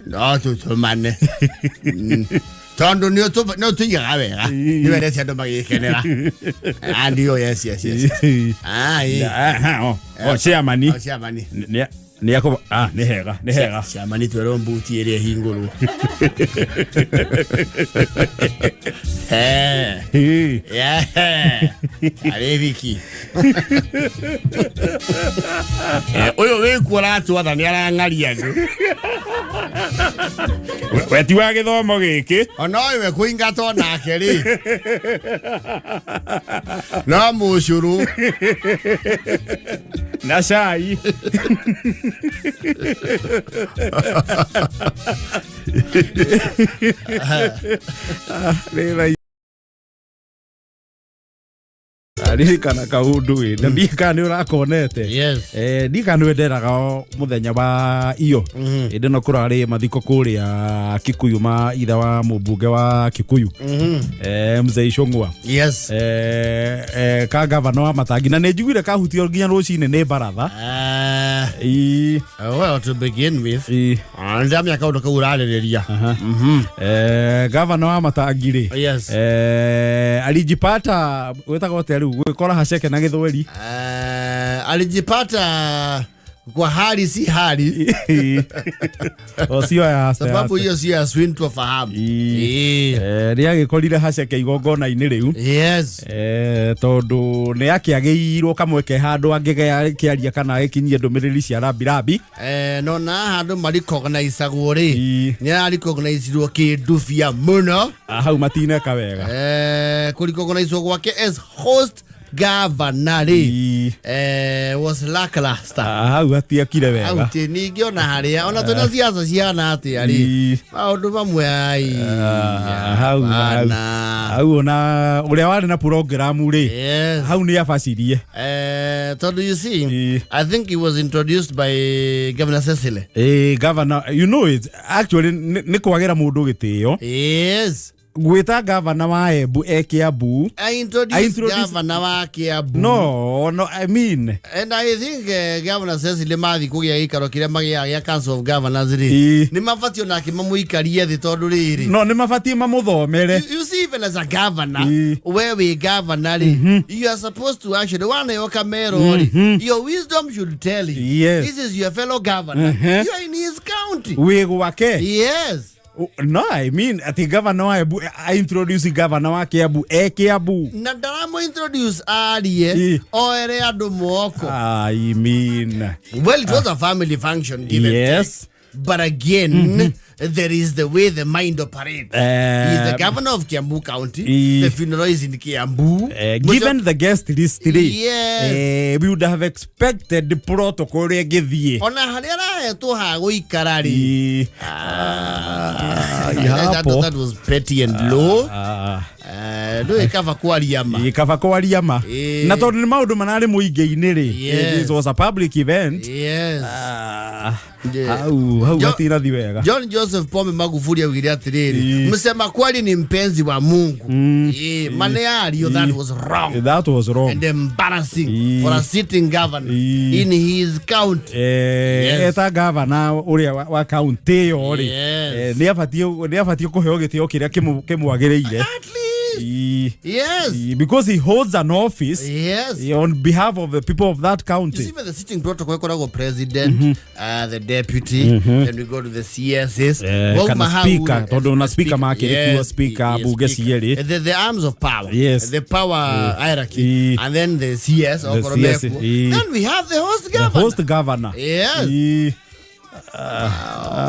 Speaker 4: no tũtũmane. Tondũ nĩ ũtũigaga wega, nĩ wendete andũ magĩkenera. Ah, ndio, yes. Ah, ĩ.
Speaker 3: Aha, o chairman.
Speaker 4: O, chairman.
Speaker 3: Nĩ akũ ah nĩ hega, nĩ hega.
Speaker 4: Chairman twerwo mbuti ĩrĩa ĩhingũrwo. Eh.
Speaker 3: Ĩ.
Speaker 4: Yeah. Arĩ wiki.
Speaker 5: Ũyũ wĩkuo ũratwatha nĩ arang'aria andũ.
Speaker 3: We ti wa gĩthomo gĩkĩ.
Speaker 4: Ona ũyũ we kũingatwo nake rĩ. No mũcũrũ.
Speaker 3: Na cai. Rĩra ririkana kaundu ĩ na ndiĩ kana nĩ ũrakonete.
Speaker 4: Yes.
Speaker 3: Ndiĩ kana nĩ wenderaga o mũthenya wa iyo ĩndĩ no kũrarĩ mathiko kũrĩa Kikuyu ma ithe wa mũmbunge wa Kikuyu, Mzee Icũng'wa.
Speaker 4: Yes.
Speaker 3: Ka gavana wa Matangi na nĩ njiguire kahutio nginya rũcinĩ nĩ baratha. Ĩ.
Speaker 4: Well, to begin with,
Speaker 3: Ĩ.
Speaker 4: ndamenya kaũndũ kau ũrarĩrĩria.
Speaker 3: Gavana wa Matangi rĩ,
Speaker 4: Yes.
Speaker 3: Alijipata wĩtagwo atĩa rĩu gwĩkora haceke na gĩthweri.
Speaker 4: Alijipata kwa hali si hali.
Speaker 3: O sio ya aste,
Speaker 4: sababu
Speaker 3: aste.
Speaker 4: hiyo sio ya sintofahamu.
Speaker 3: Ĩ. Nĩ agĩkorire haceke igongona-inĩ rĩu.
Speaker 4: Yes.
Speaker 3: Tondũ nĩ akĩagĩirwo kamweke handũ angĩkĩaria kana agĩkinyie ndũmĩrĩri cia rambirambi.
Speaker 4: No na handũ marikognizagwo rĩ,
Speaker 3: Ĩ.
Speaker 4: nĩ arikognizirwo kĩndubia mũno.
Speaker 3: Ah, hau matineka wega.
Speaker 4: Kũrikognizwo gwake as host governor rĩ,
Speaker 3: Ĩ.
Speaker 4: Was lackluster.
Speaker 3: Ah, hau hatiekire wega.
Speaker 4: Au ti ningĩ ona harĩa ona twĩna siasa ciana atĩa rĩ,
Speaker 3: Ĩ.
Speaker 4: maũndũ mamwe ai.
Speaker 3: Ah, hau hau
Speaker 4: Hapana.
Speaker 3: hau ona ũrĩa warĩ na program rĩ,
Speaker 4: Yes.
Speaker 3: hau nĩ abacirie.
Speaker 4: Tondũ you see,
Speaker 3: Ĩ.
Speaker 4: I think he was introduced by Governor Cecily.
Speaker 3: Governor, you know it actually nĩ kwagĩra mũndũ gĩtĩo
Speaker 4: Yes.
Speaker 3: gwĩta governor wa Embu e Kiambu.
Speaker 4: I introduced,
Speaker 3: I introduced
Speaker 4: governor wa Kiambu.
Speaker 3: No, I mean
Speaker 4: And I think Governor Cecily mathi kũgĩa gĩikaro kĩrĩa magĩaga gĩa Council of Governors rĩ,
Speaker 3: Ĩ.
Speaker 4: nĩ mabatiĩ onake mamũikarie thĩ tondũ rĩrĩ,
Speaker 3: no nĩ mabatiĩ mamũthomere.
Speaker 4: You see, even as a governor,
Speaker 3: Ĩ.
Speaker 4: we wĩ governor rĩ, you are supposed to actually waneo kamero rĩ, your wisdom should tell you this is your fellow governor, you are in his county.
Speaker 3: Wĩ gwake.
Speaker 4: Yes.
Speaker 3: No, I mean ati governor wa Embu I introduce governor wa Kiambu e Kiambu.
Speaker 4: Na ndaramo introduce arie
Speaker 3: Ĩ.
Speaker 4: oere andũ moko.
Speaker 3: I mean
Speaker 4: Well, it was a family function, give and take. But again, there is the way the mind operates. He's the governor of Kiambu County. The funeral is in Kiambu.
Speaker 3: Given the guest list rĩ,
Speaker 4: Yes.
Speaker 3: we would have expected the protocol ĩngĩthiĩ.
Speaker 4: Ona harĩa arahetwo ha gũikara rĩ.
Speaker 3: Ĩ. Hapo.
Speaker 4: That was petty and low.
Speaker 3: Ah.
Speaker 4: Ndũĩ kaba kwaria ma.
Speaker 3: Ĩ, kaba kwaria ma.
Speaker 4: Ĩ.
Speaker 3: Na tondũ nĩ maũndũ mararĩ mũingĩ-inĩ rĩ,
Speaker 4: Yes.
Speaker 3: this was a public event.
Speaker 4: Yes.
Speaker 3: Ah,
Speaker 4: Yeah.
Speaker 3: hau hatirathi wega.
Speaker 4: John Joseph Pombe Magufuli augire atĩrĩrĩ,
Speaker 3: Ĩ.
Speaker 4: msema kweli ni mpenzi wa Mungu. Ĩ, mane yario, that was wrong.
Speaker 3: That was wrong.
Speaker 4: And embarrassing
Speaker 3: Ĩ.
Speaker 4: for a sitting governor
Speaker 3: Ĩ.
Speaker 4: in his county.
Speaker 3: Yes. Eta gavana ũrĩa wa kaunti ĩyo rĩ,
Speaker 4: Yes.
Speaker 3: nĩ abatiĩ kũheo gĩtĩo kĩrĩa kĩmwagĩrĩire.
Speaker 4: At least.
Speaker 3: Ĩ.
Speaker 4: Yes.
Speaker 3: Ĩ, because he holds an office
Speaker 4: Yes.
Speaker 3: on behalf of the people of that county.
Speaker 4: You see, even the sitting protocol ĩkoragwo president, the deputy, then we go to the CSs.
Speaker 3: Kana
Speaker 4: Wauma hau
Speaker 3: speaker,
Speaker 4: rĩ,
Speaker 3: tondũ na speaker makĩrĩ kuo,
Speaker 4: Yes,
Speaker 3: speaker,
Speaker 4: yes,
Speaker 3: bunge
Speaker 4: speaker.
Speaker 3: cierĩ.
Speaker 4: The arms of power.
Speaker 3: Yes.
Speaker 4: The power hierarchy.
Speaker 3: Ĩ.
Speaker 4: And then the CS.
Speaker 3: The
Speaker 4: okorwo
Speaker 3: CS,
Speaker 4: mekuo.
Speaker 3: ĩ.
Speaker 4: Then we have the host
Speaker 3: The
Speaker 4: governor.
Speaker 3: host governor.
Speaker 4: Yes.
Speaker 3: Ĩ.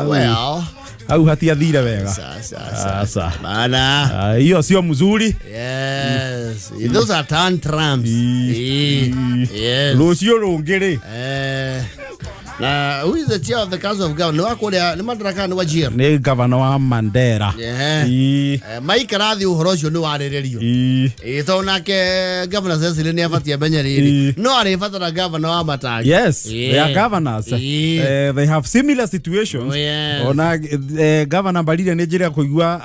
Speaker 4: Well.
Speaker 3: Hau hatiathire wega.
Speaker 4: Sa, sa, sa.
Speaker 3: Asa.
Speaker 4: Bana.
Speaker 3: Ah, hiyo sio mzuri.
Speaker 4: Yes. Those are tantrums.
Speaker 3: Ĩ.
Speaker 4: Yes.
Speaker 3: Rũciũ rũngĩ rĩ,
Speaker 4: Na who is the chair of the Council of Governors? Nĩ wa kũrĩa nĩ Madaraka nĩ Wajir.
Speaker 3: Nĩ gavana wa Mandera.
Speaker 4: Yeah.
Speaker 3: Ii.
Speaker 4: Maikara thĩ ũhoro ũcio nĩ warĩrĩrio.
Speaker 3: Ii.
Speaker 4: Ĩĩ, tondũ nake Governor Cecily nĩ abatiĩ amenye rĩrĩ
Speaker 3: Ii.
Speaker 4: no arĩbatara governor wa matangi.
Speaker 3: Yes, they are governors.
Speaker 4: Ii.
Speaker 3: They have similar situations.
Speaker 4: Oh, yes.
Speaker 3: Ona governor Mbarire nĩ njĩra kũigua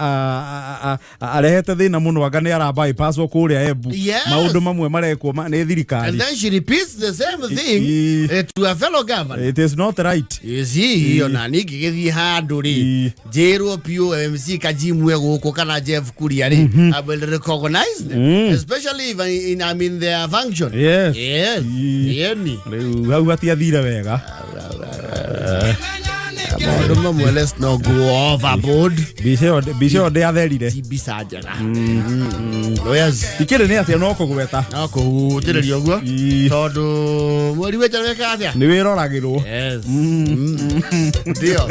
Speaker 3: arehete thĩna mũno anga nĩ ara bypasswo kũrĩa Embu.
Speaker 4: Yes.
Speaker 3: Maũndũ mamwe marekwo nĩ thirikari.
Speaker 4: And then she repeats the same thing
Speaker 3: Ii.
Speaker 4: to a fellow governor.
Speaker 3: It is not right.
Speaker 4: You see, ona niĩ ngĩgĩthiĩ handũ rĩ
Speaker 3: Ii.
Speaker 4: njĩrwo piũ MC Kajimwe gũkũ kana Jeff Kuria rĩ, I will recognize them, especially if I'm in their function.
Speaker 3: Yes.
Speaker 4: Yes.
Speaker 3: Ii.
Speaker 4: Yeni.
Speaker 3: Rĩu hau hatiathire wega.
Speaker 4: Maũndũ mamwe let's not go overboard.
Speaker 3: Mbica ĩyo ndĩatherire.
Speaker 4: Ti mbica njega. Oh, yes.
Speaker 3: Ikĩrĩ nĩ atĩa no kũgweta.
Speaker 4: No kũhutĩrĩria ũguo
Speaker 3: Ii.
Speaker 4: tondũ mweri wenja weka atĩa?
Speaker 3: Nĩ wĩroragĩrwo.
Speaker 4: Yes. Ndio.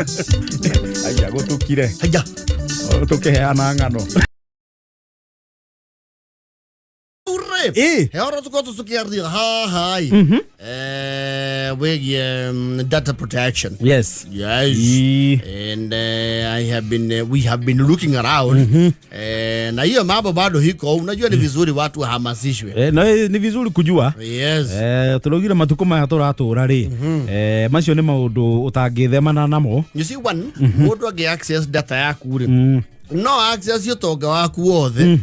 Speaker 3: Aya gũtũkire.
Speaker 4: Haya.
Speaker 3: Tũkĩheana ng'ano.
Speaker 4: Ure.
Speaker 3: Ĩ.
Speaker 4: He oro tukorwo tũkĩaria haha ĩ wĩgiĩ data protection.
Speaker 3: Yes.
Speaker 4: Yes.
Speaker 3: Ii.
Speaker 4: And I have been we have been looking around na hiyo mambo bado hiko. Unajua ni vizuri watu wahamasishwe.
Speaker 3: No, nĩ vizuri kujua.
Speaker 4: Yes.
Speaker 3: Tũraugire matukũ maya tũratũra rĩ, macio nĩ maũndũ ũtangĩthemana namo.
Speaker 4: You see one mũndũ angĩ access data yaku rĩ, no access ũtonga waku wothe,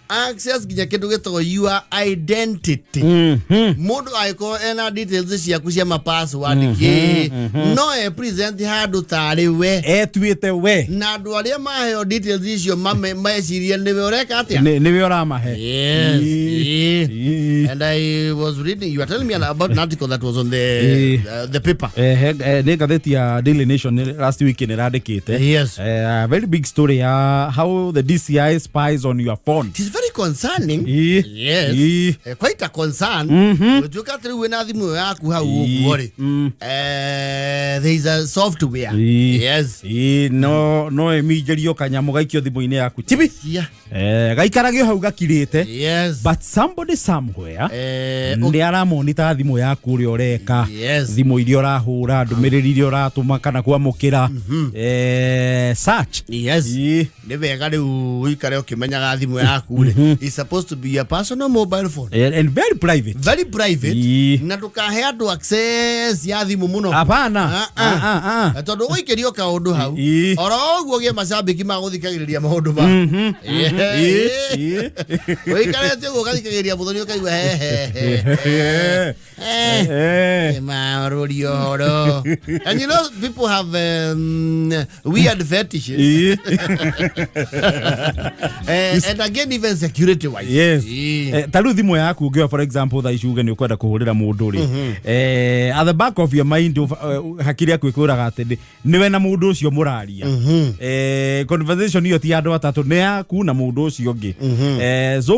Speaker 4: access nginya kĩndũ gĩtagwo your identity. Mũndũ angĩkorwo ena details ciaku cia ma password kĩ, no e present handũ tarĩ we
Speaker 3: etuĩte we
Speaker 4: na andũ arĩa maheo details icio mecirie nĩwe ũreka atĩa.
Speaker 3: Nĩwe ũramahe.
Speaker 4: Yes.
Speaker 3: Ii. Ii.
Speaker 4: And I was reading, you are telling me about an article that was on
Speaker 3: Eh.
Speaker 4: the paper.
Speaker 3: Nĩ ngathĩti ya Daily Nation last week nĩ ĩrandĩkĩte a very big story ya how the DCI spies on your phone.
Speaker 4: It is very concerning.
Speaker 3: Ii.
Speaker 4: Yes.
Speaker 3: Ii.
Speaker 4: Quite a concern. Ũtuĩka atĩ rĩu wĩna thimũ ĩyo yaku hau ũguo rĩ. There is a software.
Speaker 3: Ii.
Speaker 4: Yes.
Speaker 3: Ii, no ĩminjĩrio kanyamũ gaikio thimũ-inĩ yaku chibi gaikaragio hau gakirĩte, but somebody somewhere nĩ aramonita thimũ yaku ũrĩa ũreka, thimũ iria ũrahũra, ndũmĩrĩri iria ũratũma kana kwamũkĩra, search.
Speaker 4: Yes.
Speaker 3: Ii.
Speaker 4: Nĩ wega rĩu ũikare ũkĩmenyaga thimũ yaku rĩ. It's supposed to be a personal mobile phone.
Speaker 3: And very private.
Speaker 4: Very private.
Speaker 3: Ii.
Speaker 4: Na ndũkahe andũ access ya thimũ mũno.
Speaker 3: Hapana.
Speaker 4: Ah, ah.
Speaker 3: Ah, ah, ah.
Speaker 4: Tondũ ũikĩrio kaũndũ hau
Speaker 3: Ii.
Speaker 4: oro ũguo gĩe macambĩki ma gũthikagĩrĩria maũndũ ma
Speaker 3: Ii. Ii.
Speaker 4: ũikarĩte ũguo ũgathikagĩrĩria mũthoni ũkaigua hehehe marũri ũhoro. And you know people have weird fetishes.
Speaker 3: Ii.
Speaker 4: And again, even security wise.
Speaker 3: Yes.
Speaker 4: Ii.
Speaker 3: Ta rĩu thimũ yaku ũngĩoya, for example, thaa ici uge nĩ ũkwenda kũhũrĩra mũndũ rĩ, at the back of your mind hakiri yaku ĩkwĩraga atĩ nĩwe na mũndũ ũcio mũraria. Conversation ĩyo ti ya andũ atatũ, nĩ yaku na mũndũ ũcio ũngĩ. So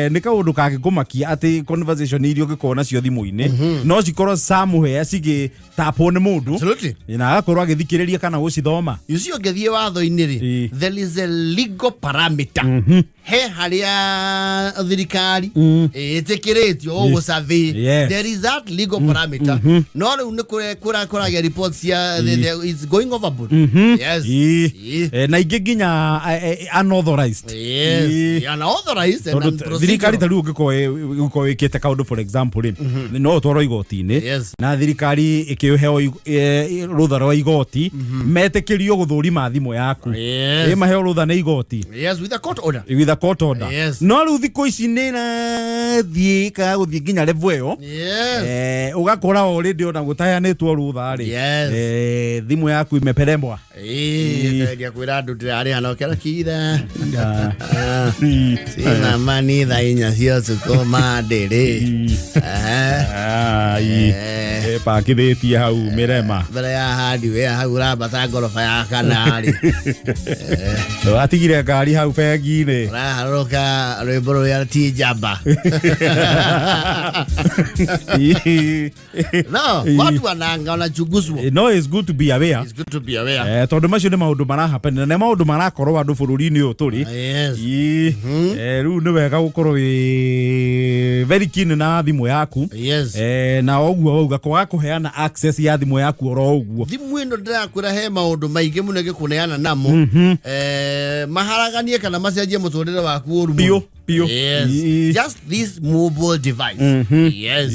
Speaker 3: nĩ kaũndũ kangĩkũmakia atĩ conversation iria ũngĩkorwo nacio thimũ-inĩ no cikorwo somewhere cigĩtapwo nĩ mũndũ na agakorwo agĩthikĩrĩria kana gũcithoma.
Speaker 4: You see, ũngĩthiĩ watho-inĩ rĩ,
Speaker 3: Ii.
Speaker 4: there is a legal parameter he harĩa thirikari ĩtĩkĩrĩtio ũgũcathĩ. There is that legal parameter, no rĩu nĩ kũragĩa reports cia it's going overboard. Yes.
Speaker 3: Ii.
Speaker 4: Ii.
Speaker 3: Na ingĩ nginya unauthorized.
Speaker 4: Yes.
Speaker 3: Ii.
Speaker 4: Unauthorized and
Speaker 3: Tondũ thirikari
Speaker 4: unprocedural.
Speaker 3: ta rĩu ũngĩkorwo wĩkĩte kaũndũ, for example rĩ, no ũtwarwo igoti-inĩ na thirikari ĩkĩheo rũtha rwa igoti metĩkĩrio gũthũrima thimũ yaku. Ĩ maheo rũtha nĩ igoti.
Speaker 4: Yes, with a court order.
Speaker 3: With a court order. No rĩu thikũ ici nĩ rathiĩ ikaga gũthiĩ nginya level ĩyo. Ũgakora already ona gũtaheanĩtwo rũtha rĩ, thimũ yaku imeperemwa.
Speaker 4: Ĩĩ, kwĩra andũ ndĩrarĩha na ũkera kira mama ni thaa 4 cia ũtukũ mandĩrĩ.
Speaker 3: Pakithĩtie hau mĩrema.
Speaker 4: Mbere ya hardware hau ũrambata ngoroba ya kana rĩ.
Speaker 3: Atigire ngari hau bengi-inĩ.
Speaker 4: Ũraharũrũka rwĩmbo rũrĩa ti njamba no watu wananga wanachunguzwa.
Speaker 3: No, it's good to be aware.
Speaker 4: It's good to be aware.
Speaker 3: Tondũ macio nĩ maũndũ marahappen na nĩ maũndũ marakorwo andũ bũrũri-inĩ ũyũ tũrĩ. Ii. Rĩu nĩ wega gũkorwo wĩ very keen na thimũ yaku. Na ũguo wauga kwaga Kwaga kũheana access ya thimũ yaku oro ũguo.
Speaker 4: Thimũ ĩno ndĩrakwĩra he maũndũ maingĩ mũno ĩngĩkũneana namo, maharaganie kana macenjie mũtũrĩre waku ũru mũno.
Speaker 3: Biũ, biũ.
Speaker 4: Yes. Just this mobile device. Yes.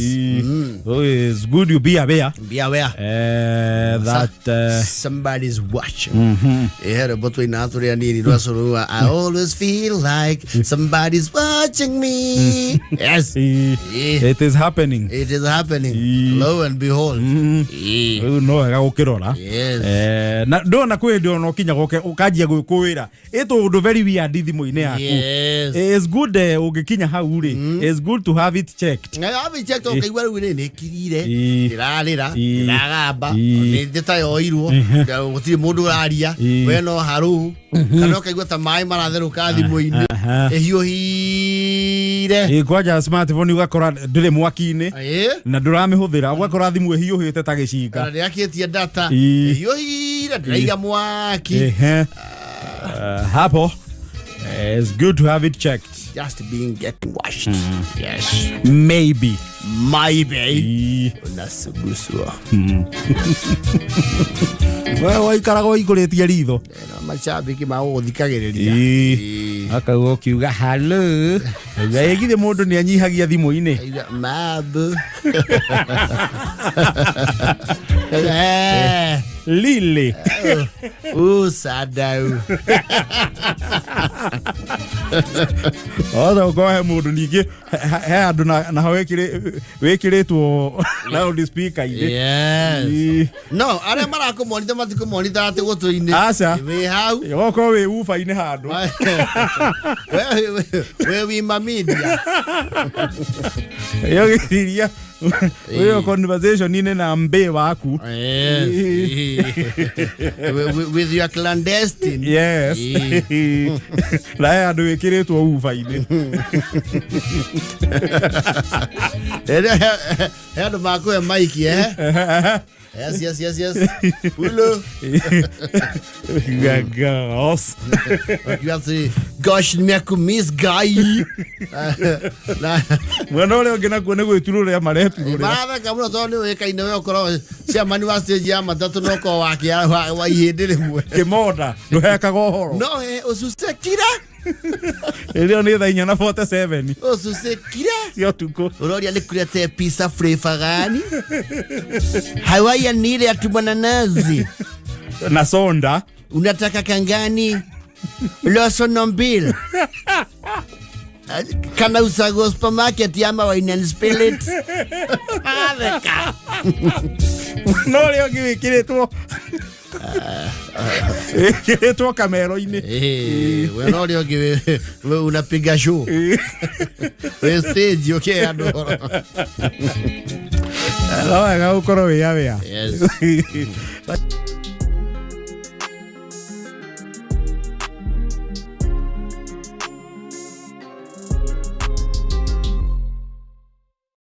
Speaker 3: So it's good you be aware
Speaker 4: Be aware
Speaker 3: that
Speaker 4: somebody's watching. Eh, rwĩmbo twainaga tũrĩ anini rwa cũrũ wa, "I always feel like somebody's watching me." Yes.
Speaker 3: It is happening.
Speaker 4: It is happening. Lo and behold.
Speaker 3: Rĩu no wega gũkĩrora.
Speaker 4: Yes.
Speaker 3: Na ndona kwĩ hĩndĩ ona ũkinyaga ũkanjia gwĩkũĩra ĩ tũũndũ very weird thimũ-inĩ yaku. It's good, ũngĩkinya hau rĩ, it's good to have it checked.
Speaker 4: Na have it checked, ũkaigua rĩu rĩ nĩkirire, ndĩrarĩra, ndĩragamba, nĩ ta yoirwo, gũtirĩ mũndũ ũraria, we no harũhu, kana ũkaigua ta maĩ maratherũka thimũ-inĩ ĩhiũhire.
Speaker 3: Kwanja smartphone ũgakora ndĩrĩ mwaki-inĩ na ndũramĩhũthĩra, ũgakora thimũ ĩhiũhĩte ta gĩcinga.
Speaker 4: Kana ndĩrakĩtie data, ĩhiũhire, ndĩraiga mwaki.
Speaker 3: Ehe. Hapo it's good to have it checked.
Speaker 4: Just being getting washed. Yes.
Speaker 3: Maybe.
Speaker 4: Maybe. Unasuguswa.
Speaker 3: We waikaraga ũhingũrĩtie ritho.
Speaker 4: Na macambĩki magũgũthikagĩrĩria.
Speaker 3: Akauga ũkiuga halo githĩ mũndũ nĩ anyihagia thimũ-inĩ.
Speaker 4: Aiga, mabu.
Speaker 3: Lili.
Speaker 4: Usadau.
Speaker 3: Othe ũkorwo he mũndũ ningĩ he andũ naho wĩkĩrĩtwo loud speaker-inĩ.
Speaker 4: Yes. No, arĩa marakũmonita matikũmonita atĩ gũtũ-inĩ.
Speaker 3: Aca.
Speaker 4: Wĩ hau.
Speaker 3: Ũgakorwo wĩ uba-inĩ handũ.
Speaker 4: We wima media.
Speaker 3: Ĩyo gĩciria ĩyo conversation-inĩ na mbĩ waku.
Speaker 4: Yes. With your clandestine.
Speaker 3: Yes. Na he handũ wĩkĩrĩtwo uba-inĩ.
Speaker 4: He andũ makũhe maiki, eh? Yes. Pulo.
Speaker 3: Girls.
Speaker 4: Ukiuga atĩ, "Gosh, nimekumiss, guy." Na
Speaker 3: Mwena ũrĩa ũngĩ nakuo nĩ gwĩturũrĩa mareturũrĩa.
Speaker 4: Maratheka mũno tondũ nĩ ũĩkaine we ũkorwo chairman wa stage ya matatũ na ũkorwo wa ihĩndĩ rĩmwe.
Speaker 3: Kĩmonda ndũhekaga ũhoro.
Speaker 4: No he ũcucekire.
Speaker 3: Ĩrĩo nĩ thaa 4:47
Speaker 4: Ũcucekire.
Speaker 3: Cia ũtukũ.
Speaker 4: Uroria nĩ kulete pizza flavor gani? Hawaiian ni ile ya tumananazi.
Speaker 3: Na sonda.
Speaker 4: Unataka kangani? Loso nombil. Kana usago supermarket ama wine and spirit. Atheka.
Speaker 3: No ũrĩa ũngĩ wĩkĩrĩtwo kamero-inĩ.
Speaker 4: Eh, we no ũrĩa ũngĩ we unapiga show. We stage okay andũ ũhoro.
Speaker 3: No wega gũkorwo wĩ aware.
Speaker 4: Yes.